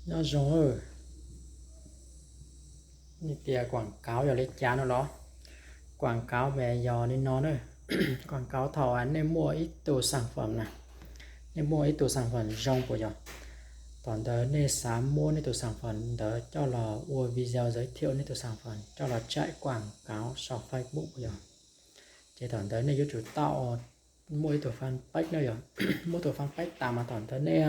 Nyob zoo, nej tias quảng cáo yog li cas no los? Quảng cáo mas yog li no na. Quảng cáo thaum nej muaj ib tug sản phẩm na, nej muaj ib tug sản phẩm zoo puas yog? Thaum ntawd nej xav muab nej tus sản phẩm ntawd coj los ua video giới thiệu nej tus sản phẩm coj los chạy quảng cáo sau Facebook puas yog? Ces thaum ntawd nej yuav tsum tau muaj ib tug fanpage na yog, muaj tus fanpage tas mas thaum ntawd nej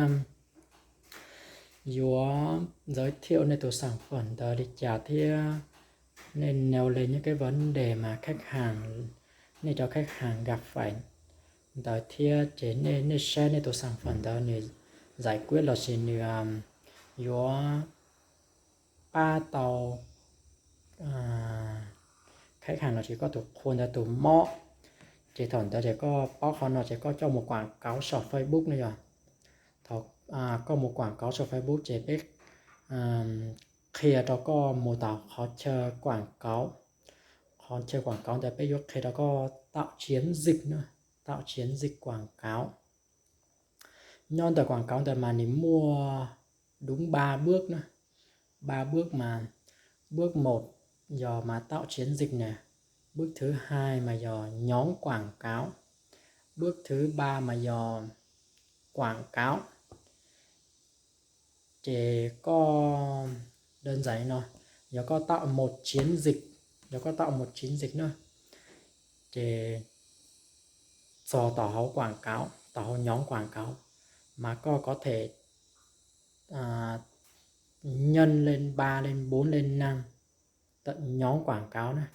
yuav giới thiệu nej tus sản phẩm ntawd li cas thiab nej nêu lên những cái vấn đề mà khách hàng, nej cov khách hàng gặp phải ntawd thiab ces nej, nej saib nej tus sản phẩm ntawd nws giải quyết lossis nws yuav pab tau khách hàng lossis koj tus qhua ntawd tus mob. Ces thaum ntawd ces koj paub qhov no ces koj coj mus quảng cáo sau Facebook no yog. Thaum koj mus quảng cáo sau Facebook ces peb qhia rau koj mus tau qhov chaw quảng cáo. Qhov chaw quảng cáo ntawd peb yuav qhia rau koj tạo chiến dịch na, tạo chiến dịch quảng cáo. Nyob ntawm quảng cáo ntawd mas nws muaj đúng ba bước na. Ba bước mà, bước một yog mà tạo chiến dịch nè, bước thứ hai mà yog nhóm quảng cáo, bước thứ ba mà yog quảng cáo. Ces koj đơn giản no, yog koj tạo một chiến dịch, yog koj tạo một chiến dịch na, ces txog tau hauv quảng cáo, tau hauv nhóm quảng cáo, mà koj có thể nhân lên ba lên bốn lên năm tận nhóm quảng cáo na.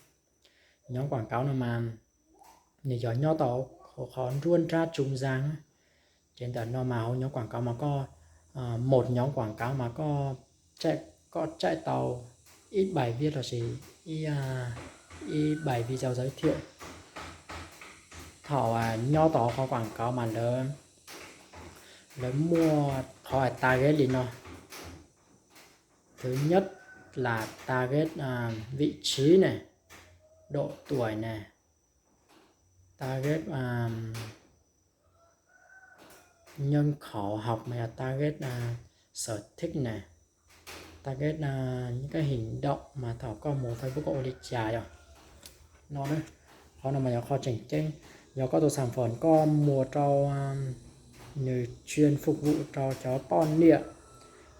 Nhóm quảng cáo no mas nws yog nyob tau qhov nruab nrab trung gian na. Ces ntawm no mas hauv nhóm quảng cáo mà koj, một nhóm quảng cáo mà koj chạy, koj chạy tau ib bài viết lossis ib bài video giới thiệu. Thaum nyob tau qhov quảng cáo mas lawv, lawv muaj qhov hais target li no. Thứ nhất là target vị trí này, độ tuổi này, target nhân khẩu học mà yog target sở thích này, target những cái hành động mà thaum koj mus Facebook koj ua li cas yog no. Qhov no mas yog qhov tseem ceeb, yog koj tus sản phẩm koj muag rau nws chuyên phục vụ rau cov poj niam,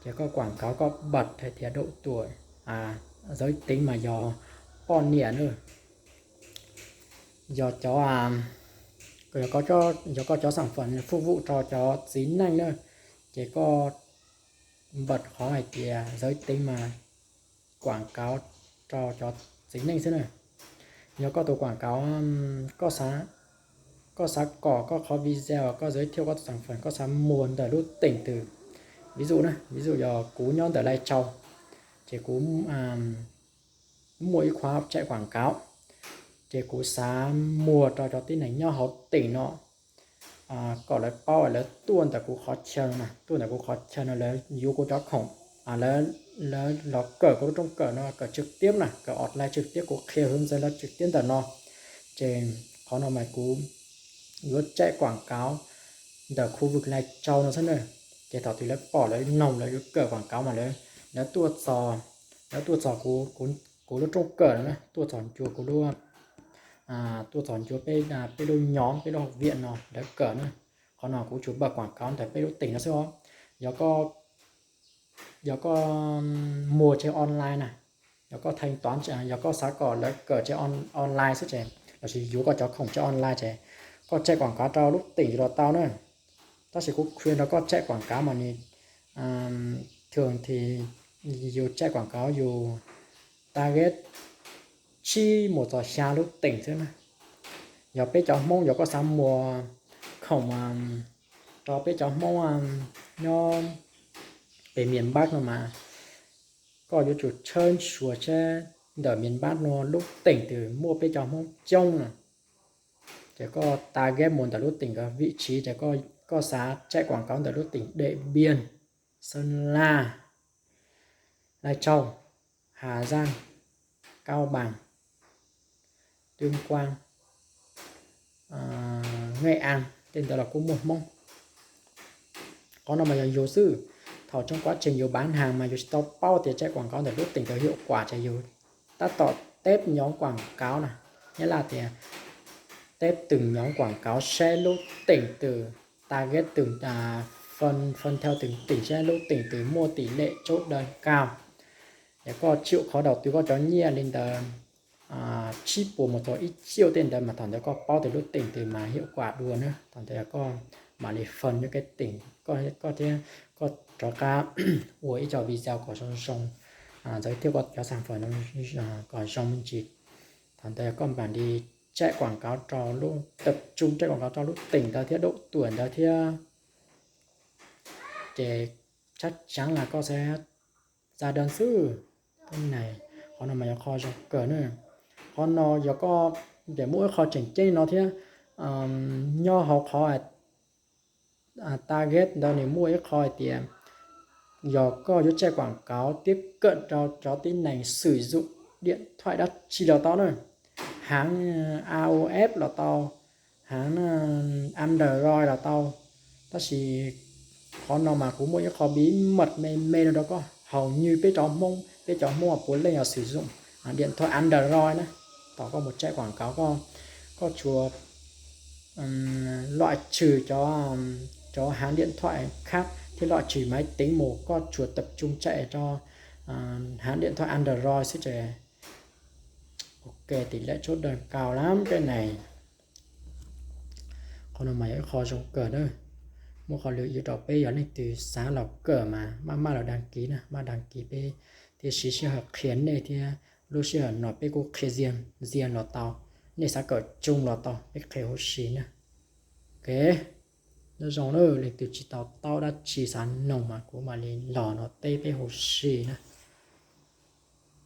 ces koj quảng cáo koj bật hais tias độ tuổi, giới tính mà yog poj niam na. Yog cov, yog koj cov sản phẩm phục vụ rau cov txiv neej na, ces koj bật qhov hais tias giới tính mà quảng cáo rau cov txiv neej xwb na. Yog koj tus quảng cáo, koj xav, koj xav kom koj qhov video koj giới thiệu koj tus sản phẩm koj xav muag ntawm lub tỉnh twg. Ví dụ na, ví dụ yog kuv nyob ntawm Lai Châu, ces kuv muaj ib khóa chạy quảng cáo, ces kuv xav muag rau cov tib neeg nyob hauv tỉnh no kom lawv paub, lawv tuaj ntawm kuv qhov chaw no, tuaj ntawm kuv qhov chaw no lawv yuav kuv cov khoom, lawv los kawm kuv lub rooj kawm no, kawm trực tiếp na, kawm online trực tiếp, kuv qhia hướng dẫn lawv trực tiếp ntawm no. Ces qhov no mas kuv yuav chạy quảng cáo ntawm khu vực Lai Châu no xwb na. Ces thaum twg lawv pom lawv noog lawv yuav kawm quảng cáo mas lawv, lawv tuaj txog, lawv tuaj txog kuv, kuv lub rooj kawm no na, tuaj txog ncua kuv lub, tuaj txog ncua peb, peb lub nhóm, peb lub học viện no lawv kawm na. Qhov no kuv tsuas bật quảng cáo ntawm peb lub tỉnh no xwb os. Yog koj, yog koj muag trên online na, yog koj thanh toán, yog koj xav kom lawv kawm trên online xwb ces, lossis yuav koj cov khoom trên online ces koj chạy quảng cáo rau lub tỉnh twg los tau na. Tab sis kuv khuyên rau koj chạy quảng cáo mas nws, thường thì yus chạy quảng cáo yus target tsib mus txog xya lub tỉnh xwb na. Yog peb cov Hmoob, yog koj xav muag khoom rau peb cov Hmoob nyob pem miền Bắc no mas koj yuav tsum tshawb xyuas seb ntawm miền Bắc no lub tỉnh twg muaj peb cov Hmoob coob na. Ces koj target mus ntawm lub tỉnh, vị trí ces koj xav chạy quảng cáo ntawm lub tỉnh Điện Biên, Sơn La, Lai Châu, Hà Giang, Cao Bằng, Tuyên Quang, Nghệ An, tej ntawd los kuj muaj Hmoob. Qhov no mas yog yus xwb. Thaum trong quá trình yus bán hàng mas yus tsis tau paub tias chạy quảng cáo ntawm lub tỉnh ntawd hiệu quả ces yus tab tom test nhóm quảng cáo na, nghĩa là tias test từng nhóm quảng cáo saib lub tỉnh từ target từng phần phần theo từng tỉnh saib lub tỉnh từ mua tỷ lệ chốt đơn cao. Yog koj chịu khó đầu tư koj cov nyiaj li ntawd tsib puas mus txog ib triệu tej ntawd mas thaum ntawd koj paub tias lub tỉnh từ mas hiệu quả dua na, thaum ntawd koj mam li phần cho cái tỉnh, koj thiab koj rov qab ua ib co video kom zoo zoo, giới thiệu koj cov sản phẩm kom zoo me ntsis. Thaum ntawd koj mam li chạy quảng cáo rau lub, tập trung chạy quảng cáo rau lub tỉnh ntawd thiab độ tuổi ntawd thiab, ces chắc chắn là koj sẽ ra đơn xwb. Qhov no mas yog qhov zoo kawg na. Qhov no yog koj, ces muaj ib qho tseem ceeb no thiab, nyob hauv qhov target ntawd nws muaj ib qho hais tias yog koj yuav chạy quảng cáo tiếp cận rau cov tib neeg sử dụng điện thoại dab tsi los tau na, hãng iOS los tau, hãng Android los tau. Tab sis qhov no mas kuv muaj ib qho bí mật me me no rau koj, hầu như peb cov Hmoob, peb cov Hmoob puav leej yog sử dụng điện thoại Android na. Thaum koj mus chạy quảng cáo koj, koj tsuas loại trừ cov, cov hãng điện thoại khác thiab loại trừ máy tính mus, koj tsuas tập trung chạy cho hãng điện thoại Android xwb ces ok, tỷ lệ chốt đơn cao lắm cái này. Qhov no mas yog ib qho zoo kawg na. Muaj qhov lwm yus rau peb yog leej twg xav los kawm mas maj maj los đăng ký na, maj đăng ký peb thiaj siv sij hawm qhia nej thiab lub sij hawm no peb kuj qhia ntxiv los tau, nej xav kawm tsoo los tau, peb qhia huv si na. Ok, nyob zoo na, leej twg tsis tau taub dab tsi xav noog mas kuv mam li los no teb peb huv si na.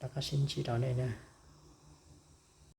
Rov qab sib ntsib rau nej na.